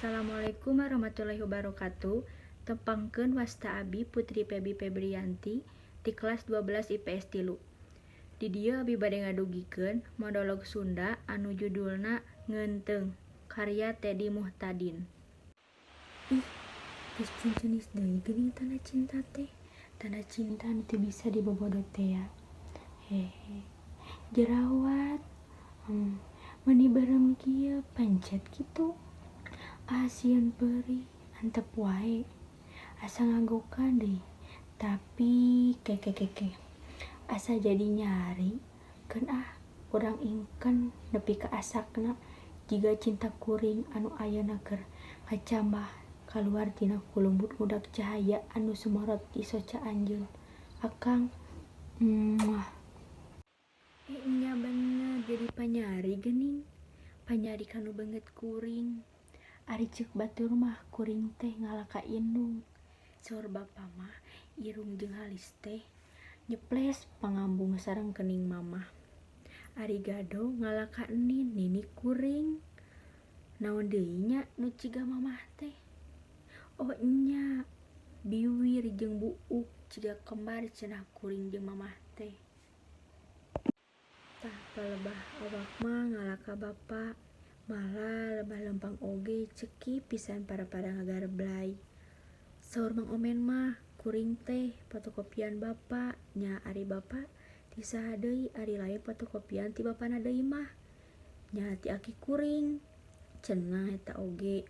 Assalamualaikum warahmatullahi wabarakatuh. Tepangkeun, wasta abi Putri Pebi Febrianti ti kelas 12 IPS 3. Di dieu abi bade ngadugikeun monolog Sunda anu judulna Ngeunteung karya Teddy Muhtadin. Ih, geus ceunceunis deui geuning tanda cinta teh. Tanda cinta nu teu bisa dibobodo tea. Hehe. Jerawat. Meuni beureum kieu pencet kitu. Ah, sieun peurih, antep wae. Asa ngagokan deui. Tapi ke ke ke. Asa jadi nyari, keun ah urang ingkeun nepi ka asakna jiga cinta kuring anu ayeuna keur ngacambah kaluar tina kulumbut ngudak cahaya anu sumorot ti soca anjeun. Akang. Muah. Eh, nya bener jadi panyari geuning. Panyari kanu beungeut kuring. Ari ceuk batur mah kuring teh ngala ka indung. Saur bapa mah irung jeung halis teh nyeples pangambung sareng kening mamah. Ari gado ngala ka enin, nini kuring. Naon deui nya nu ciga mamah teh? Oh enya, biwir jeung buuk ciga kembar cenah kuring jeung mamah teh. Tah, palebah awak mah ngala ka bapa. Malah lebah lempang oge cekip pisan para-para ngagareblay. Saur Mang Omen mah kuring teh fotokopian bapa, nya ari bapa ti saha deui ari lain fotokopian ti bapana deui mah. Nya ti aki kuring. Cenah eta oge.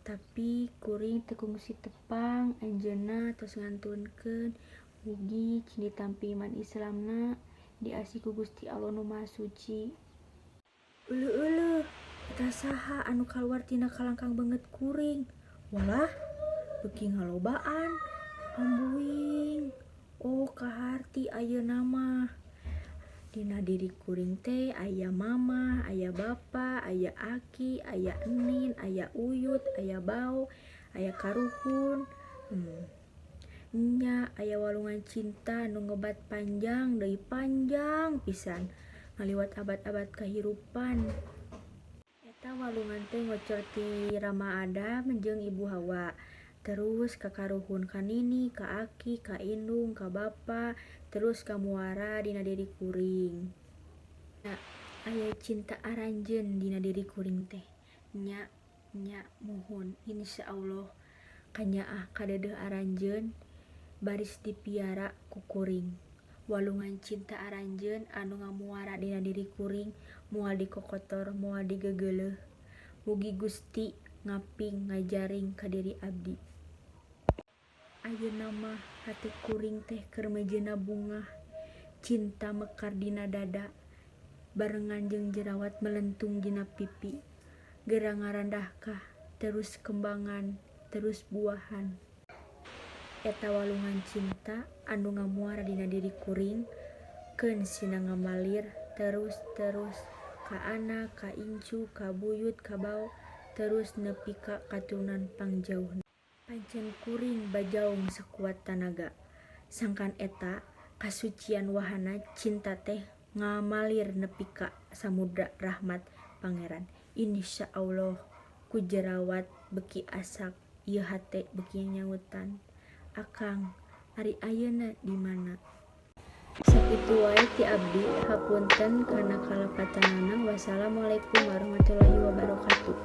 Tapi kuring teu kungsi tepang, anjeunna tos ngantunkeun. Mugi cing ditampi iman Islamna, diasih ku Gusti Allah Nu Maha Suci. Euleuh, eta saha anu kaluar tina kalangkang beungeut kuring? Walah, beuki ngalobaan. Ambuing. Oh, kaharti ayeuna mah. Dina diri kuring teh aya mamah, aya bapa, aya aki, aya enin, aya uyut, aya bao, aya karuhun. Nya aya walungan cinta nu ngebat panjang deui, panjang pisan ngaliwat abad-abad kahirupan. Eta walungan teh ngocor ti Rama Adam jeung Ibu Hawa. Terus ka karuhun, ka nini, ka aki, ka indung, ka bapa, terus ka muara dina diri kuring. Nya aya cinta aranjeun dina diri kuring teh. Nya nya, muhun, insyaallah kanyaah kadeudeuh aranjeun baris dipiara ku kuring. Walungan cinta aranjeun anu ngamuara dina diri kuring moal dikokotor, moal digegeuleuh. Mugi Gusti ngaping ngajaring ka diri abdi. Ayeuna mah hate kuring teh keur meujeuhna bungah. Cinta mekar dina dada barengan jeung jerawat melentung dina pipi. Geura ngarandahkah, terus kembangan, terus buahan. Eta walungan cinta anu ngamuara dina diri kuring keun sina ngamalir terus terus ka anak, ka incu, ka buyut, ka bao, terus nepi ka katurunan pangjauhna. Pancen kuring bajaung sakuat tanaga. Sangkan eta kasucian wahana cinta teh ngamalir nepi ka samudra rahmat Pangeran. Insyaallah ku jerawat beuki asak ieu hate beuki nyautan. Akang, ari ayeuna di mana? Sakitu wae ti abdi, hapunten kana kalepatanana. Wassalamualaikum warahmatullahi wabarakatuh.